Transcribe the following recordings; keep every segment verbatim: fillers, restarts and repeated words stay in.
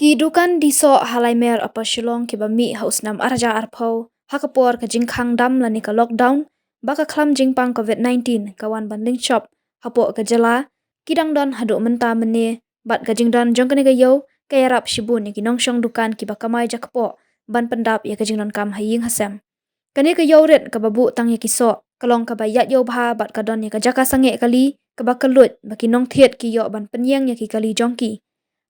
Ki dukan disoh ha Laimer Upper Shillong kiba mih ha u snem ar hajar arphew, ha ka por ka jingkhang dam lane ka lockdown, ba ka khlam jingpang covid nineteen ka wan ban lyngshop hapoh ka jylla, ki dang don haduh mynta mynne, bad ka jingdon jong kane ka ïew ka ïarap shibun ïa ki nongshong dukan kiba kamai jakpoh ban pyndap ïa ka jingdonkam ha ïing ha sem. Kane ka ïew rit kaba buh tang ïa ki soh ka long kaba ïaid ïew bha bad ka don ïa ka jaka sangeh kali kaba kylluid ba ki nongthied ki ïoh ban pynïeng ïa ki kali jong ki.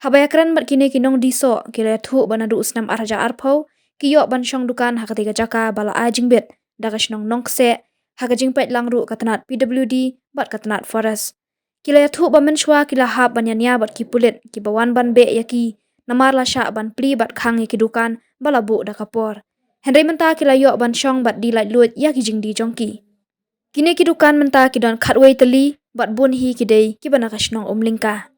Haba ïakren bad kine ki nongdie soh, ki la ïathuh ba naduh u snem ar hajar arphew ki ïoh ban shong dukan ha katei ka jaka ba la ai jingbit da ka shnong Nongkseh, ha ka jingpeit lang ruh ka tnat P W D bad ka tnat Forest. Ki la ïathuh ba mynshuwa ki la hap ban ïania bad ki pulit kiba wan ban beh ïa ki, namar la shah ban plie bad khang ïa ki dukan ba la buh da ka por. Hynrei mynta ki la ïoh ban shong bad die laitluid ïa ki jingdie jong ki. Kine ki dukan mynta ki don khatwei tylli bad bun hi ki dei kiba na ka shnong Umlyngka.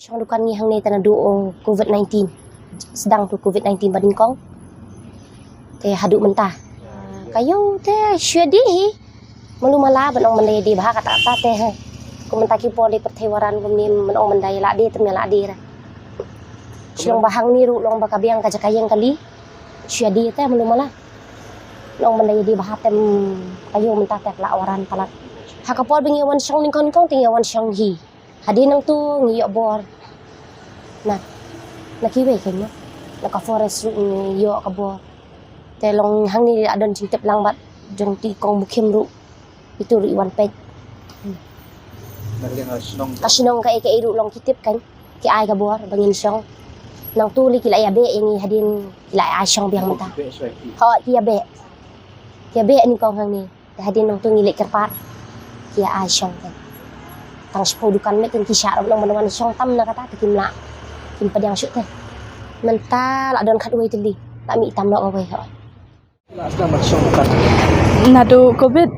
Shong dukan ngi hangne te naduh, oh, covid nineteen. Sdang tu covid nineteen ba nyngkong. Te haduh mynta. Ka ïew te shu die hi. Malu mala ban ong ban da die bha kata kata te, he. Kum mynta ki por dei pyrthei waran kumne ban ong ban da ïa la die te ym ïa la die ra. Shu long ba hangne ruh long ba ka biang ka jaka ïeng kali. Shu die te malu mala. Ban ong ban da ïa die bha te, mm, ka ïew mynta te la waran palat. Ha ka por ba ngi wan shong nyngkong nyngkong te ngi wan shong hi. Hadien nangtu ngi ïoh bor. Na, na kiwei kein mo. Na ka forest ruh ngi ïoh ka bor. Te long hangne la don jingtip lang bad jong ti kong Mukhim ruh. Itu ruh i wan peit. Hmm. Na ka liang ka shnong. Ka shnong kaei kaei ruh long ki tip kein. Ki ai ka bor ba ngin shong. Nangtu lei ki la ïa beh ïa ngi hadien ki la ïa shong biang mynta. Ki beh shuwa ki. Ho, ki ïa beh. Ki ïa beh nyngkong hangne. Te hadien nangtu ngi leit kyrpad. Ki ïa ai shong te. Tang shiphew dukan met te ki shah ruh ban ong ban wan shong tam na kata te kim lah. Kim pdiang shuh te. Mynta la don khatwei tylli. La mih tam noh kawei ho. Naduh covid.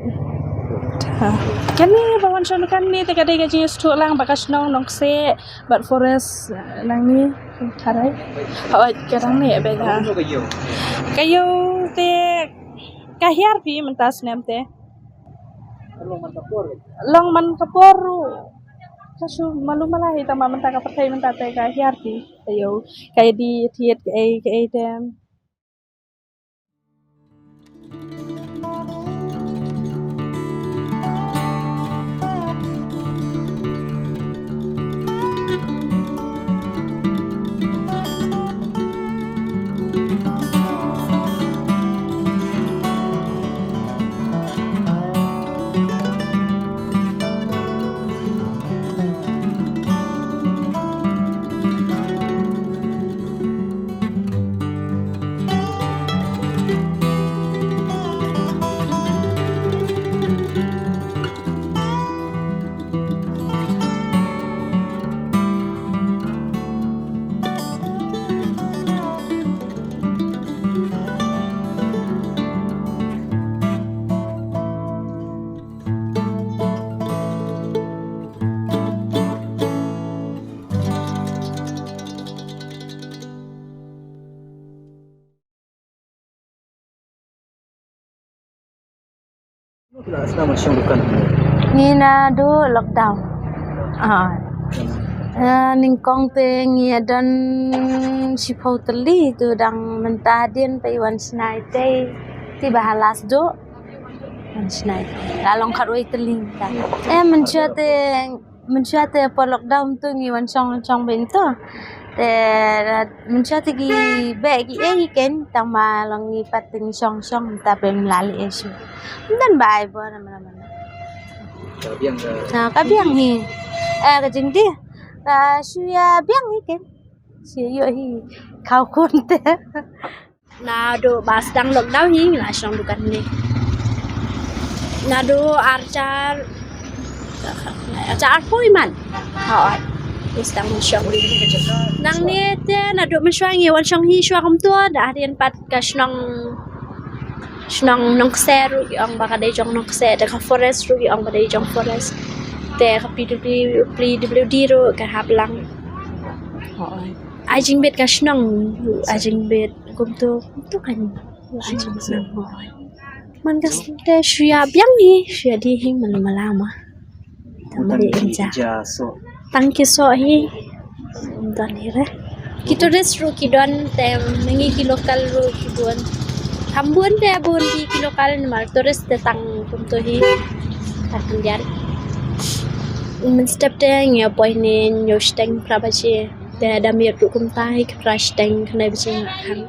Ha. Kane ba wan shong dukan ne te ka dei ka jingïasngewthuh lang bad ka shnong Nongkseh bad forest, eh, nangne. Tharai. Hooid, ka dang ne ba ha. Ka ïew te ka hiar phi mynta snem te. Long man ka por ruh. Ka shu malu mala hi tang ba mynta ka pyrthei mynta te ka hiar phi. Ka ïew, ka ïa die thied kaei kaei te. Ngi naduh lockdown. Ah. Ah, nyngkong te ngi don shiphew tylli tu dang mynta hadien pa i wan shna itei. Te ba ha last duh. Wan shna itei. La long khatwei tylli ta. Eh, mynshuwa te Mynshuwa te por lockdown tu ngi wan shong shong beit to. Te mynshuwa te ki beh kiei kein tang ba long ngi pat te ngi shong shong ta pynlait ei shuh. Ym don ba ai bor namar namar. Ka biang ka. Ha, ka biang hi. Eh, ka jingdie. Ka shu ïa biang hi ken. Shu ïoh hi. Khaw khun te. Naduh ba sdang lockdown hi ngi la shong dukan ne. Naduh ar hajar, ar hajar arphew man. Hooid. Ngi sdang shong. Nangne te naduh mynshuwa ngi wan shong hi shuwa kumto da hadien pat ka shnong, shnong Nongkse ruh ki ong ba ka dei jong Nongkse, da ka forest ruh ki ong ba dei jong forest. Te ka P W, P W D ruh ka hap lang. Hooid. Ai jingbit ka shnong, ai jingbit kumto, kumto kan. Ai jingbit shnong. Hooid. Man ka shnong te shu ïa biang hi, shu ïa dih hi, man la ma la ma. Tang ki soh hi. Don hi re. Ki tourist ruh ki don te, ma ngi ki local ruh ki bun. Kham bun te bun ki, ki local, namar tourist te tang kumto hi. Tang khyndiat. Mynstep te ngi ïa poi ne hynñiew shiteng phra baje. Te da miet ruh kumta hi, phra shiteng khyndai baje nga khang.